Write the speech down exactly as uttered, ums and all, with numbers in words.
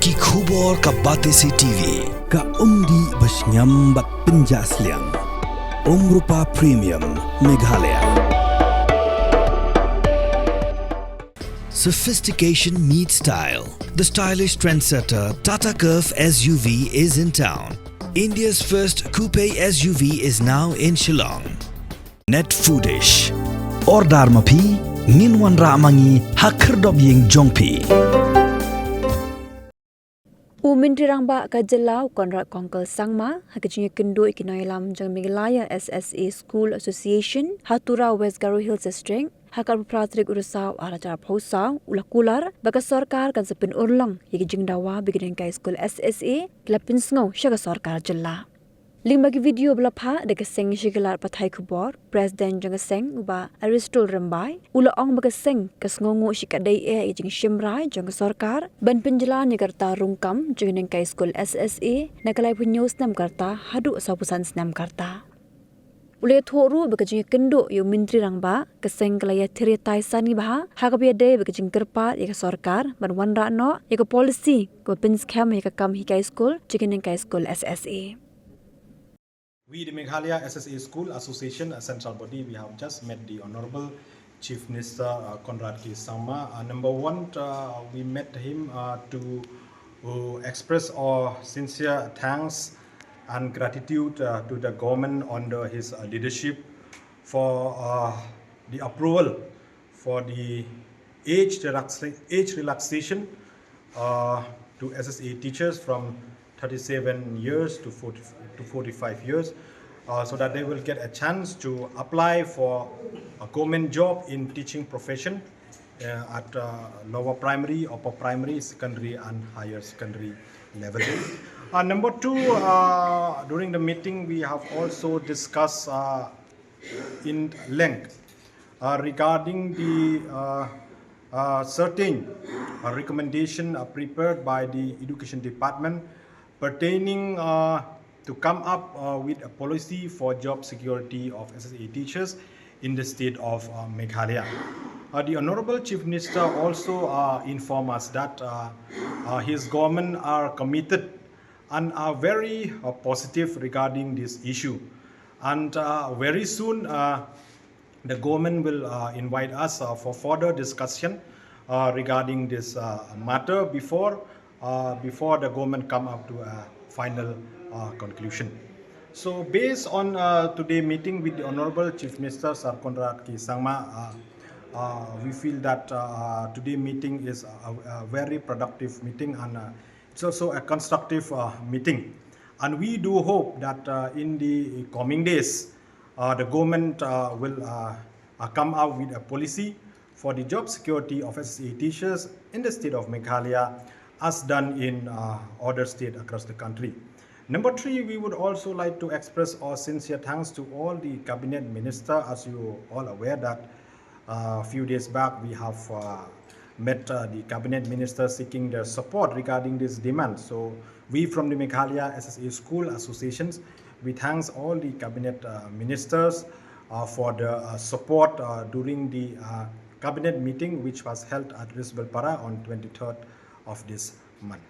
Ki khubor ka Batesi T V, ka umdih ba shngiam bad pynjah sliang. Umrupa Premium, Meghalaya. Sophistication meets style. The stylish trendsetter Tata Curvv S U V is in town. India's first coupe S U V is now in Shillong. Net Foodish. Order ma phi, ngin wanrah ma ngi ha khyrdop ïing jong phi. U Myntri Rangbah ka jylla u Conrad Kongkal Sangma ha ka jingïakynduh ïa ki nongïalam jong Meghalaya S S A School Association ha Tura, West Garo Hills District, ha ka arphew phra tarik u Risaw ar hajar arphew saw, u la kular ba ka sorkar kan sa pynurlong ïa ki jingdawa ba ki nonghikai skul S S A ki la pynsngew sha ka sorkar jylla. Lyngba ki video ba la phah da ka seng shikhar pathai khubor, President jong ka seng u Bah Aristol Rymbai u la ong ba ka seng ka sngewnguh shikatdei eh ïa ka jingshim rai jong ka sorkar ban pynjlan ïa ka rta rung kam jong ki nonghikai skul S S A na ka laiphew hynñiew snem ka rta haduh sawphew san snem ka rta. U la ïathuh ruh ba ka jingïakynduh ïa u Myntri Rangbah, ka seng ka la ïathir ïatai sani bha ha kaba ïadei bad ka jingkyrpad ïa ka sorkar ban wanrah noh ïa ka polisi kaba pynskhem ïa ka kam hikai skul jong ki nonghikai skul S S A. We, the Meghalaya S S A School Association, a central body, we have just met the Honorable Chief Minister, uh, Conrad K Sangma. Uh, number one, uh, we met him, uh, to, uh, express our sincere thanks and gratitude, uh, to the government under his, uh, leadership for, uh, the approval for the age relaxa-, age relaxation, uh, to S S A teachers from thirty-seven years to forty, to forty-five years, uh, so that they will get a chance to apply for a government job in teaching profession, uh, at, uh, lower primary, upper primary, secondary, and higher secondary level. Uh, number two, uh, during the meeting, we have also discussed, uh, in length, uh, regarding the, uh, uh, certain, uh, recommendation, uh, prepared by the Education Department pertaining, uh, to come up, uh, with a policy for job security of S S A teachers in the state of, uh, Meghalaya. Uh, the Honorable Chief Minister also, uh, informed us that, uh, uh, his government are committed and are very, uh, positive regarding this issue. And, uh, very soon, uh, the government will, uh, invite us, uh, for further discussion, uh, regarding this, uh, matter before, uh, before the government come up to a final, uh, conclusion. So based on, uh, today meeting with the Honorable Chief Minister Sir Conrad K Sangma, uh, uh, we feel that, uh, today meeting is a, a very productive meeting and, uh, it's also a constructive, uh, meeting. And we do hope that, uh, in the coming days, uh, the government, uh, will, uh, uh, come out with a policy for the job security of S S A teachers in the state of Meghalaya, as done in, uh, other states across the country. Number three, we would also like to express our sincere thanks to all the cabinet minister. As you all aware that, uh, a few days back, we have, uh, met, uh, the cabinet minister seeking their support regarding this demand. So we from the Meghalaya S S A School Associations, we thanks all the cabinet, uh, ministers, uh, for the, uh, support, uh, during the, uh, cabinet meeting which was held at Risbalpara on twenty-third of this month.